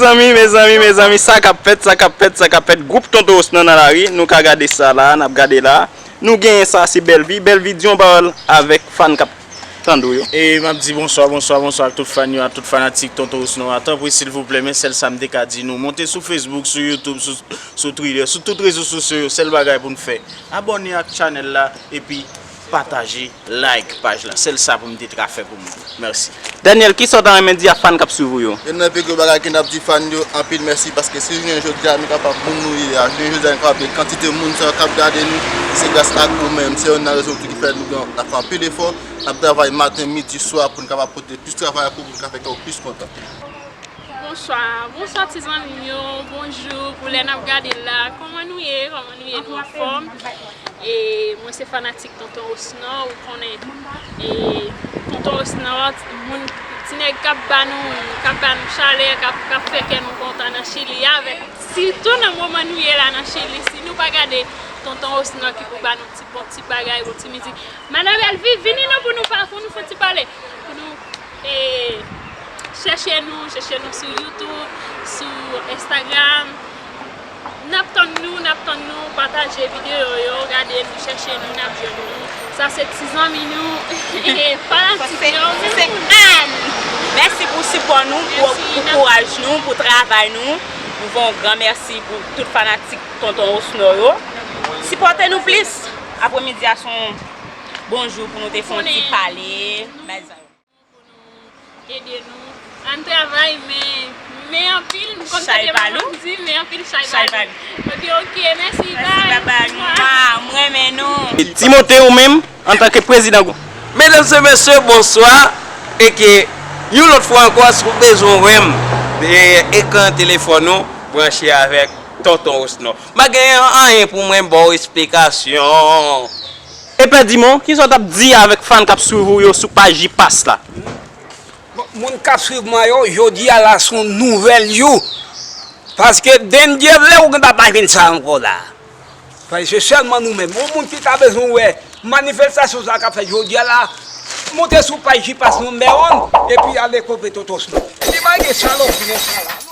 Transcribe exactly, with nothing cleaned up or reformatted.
Mezanmi, mezanmi, mezanmi, sa k ap fèt, sa k ap fèt, sa k ap fèt. Gwoup Tonton Osnan nan lari, nou ka gade sa la, n ap gade la. Nou genyen sa, se Bèlvi. Bèlvi, di yon pawòl avèk fan k ap tande w yo. E m ap di bonswa, bonswa, bonswa ak tout fan yo, ak tout fanatik Tonton Osnan. Tanpri, silvouplè, men sèl sa m te ka di nou. Monte sou Facebook, sou YouTube, sou, sou Twitter, sou tout rezo sosyo yo. Sèl bagay pou n fè, abòne ak chanèl la, epi pataje, like paj la. Sèl sa pou m te ka fè pou mwen. Mèsi. Daniel, kisa w ta renmen di a fan k ap swiv ou yo? Youn nan pi gwo bagay ke n ap di fan yo, anpil mèsi, paske si jounen jodi a nou kapab moun nou ye a, jounen jodi a nou kapab gen kantite moun sa yo k ap gade nou, se gras ak ou menm. Se youn nan rezon tou ki fè nou gen, n ap fè anpil efò, n ap travay maten, midi, swa pou n kapab pote plis travay pou ou, pou n ka fè kè w plis kontan. Bonswa, bonswa ti zanmi m yo, bonjou, pou lè n ap gade la, kòman nou ye, kòman nou ye, nou anfòm? E mwen se fanatik Tonton Osnan, ou konnen. E Tonton Osnan, ti moun, ti nèg k ap ba nou, k ap ba nou chalè, k ap, k ap fè kè nou kontan nan Chili a, avèk, sitou nan moman nou ye la nan Chili. Si nou pa gade Tonton Osnan ki pou ba nou ti bon ti bagay, bon ti mizik. Madan Bèlvi, vini non pou nou pa, pou nou fè ti pale. Pou nou, e, chèche nou, chèche nou sou YouTube, sou Instagram. N ap tann nou, n ap tann nou, pataje videyo yo, gade nou, chèche nou, n ap jwenn nou. Sa se ti zanmi nou, e, fanatik yo. Se Ann. Mèsi pou sipò nou, pou, pou kouraj nou, pou travay nou. Nou fè yon gran mèsi pou tout fanatik Tonton Osnò yo. Sipòte nou plis. Apremidi a se yon bon jou pou nou te fè yon ti pale. Bay zam. Pou nou ede nou. Ann travay, men, men anpil, m konn kote manman m di, men anpil chay pa nou. Ok, ok, mèsi, bye. Mèsi, bye. Mwa, m renmen nou. Timote, ou menm, antanke prezidan gwoup. Medam e mesye, bonswa. E ke yon lòt fwa ankò, si w bezwen wè m, e, ekran telefòn ou branche avèk Tonton Osnò. M pa gen anyen pou mwen ba w esplikasyon. Epa Dimon, kisa w t ap di avèk fan k ap swiv ou yo sou paj Jipas la? Bon, moun k ap swiv mwen yo, jodi a la se yon nouvèl jou. Paske Dendye vle ou gentan pa jwenn sa ankò la. Paske se sèlman nou menm. Yon moun ki ta bezwen wè manifestasyon sa k ap fèt jodi a la, monte sou paj Jipas nimewo yonn, epi ale kope Tonton Osnò. Li pa gen salopri nan sa la.